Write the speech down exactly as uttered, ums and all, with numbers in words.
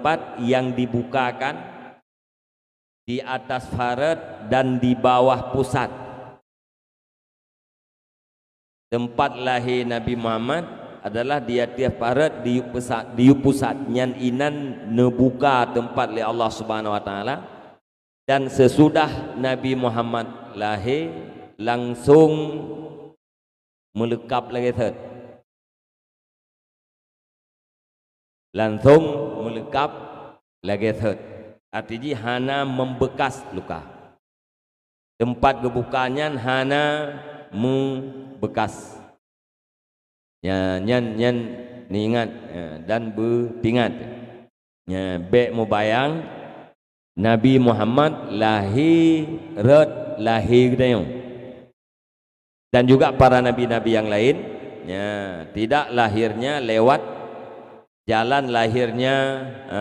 tempat yang dibukakan di atas paret dan di bawah pusat. Tempat lahé Nabi Muhammad adalah di ateueh paret di pusat, di pusat nyan inan neubuka tempat lé Allah Subhanahu wa Taala. Dan sesudah Nabi Muhammad lahé, langsong meuleukab lagée thot. Langsong meuleukab lagée thot. Arti jih hana membeukas luka. Tempat geubuka nyan hana meubekas. Nya, nyan, nyan niingat, ya, dan beupeuingat. Nya, bék mubayang Nabi Muhammad lahé rot lahé geutanyoe. Dan juga para nabi-nabi yang lain, ya, tidak lahirnya lewat jalan lahirnya, eh,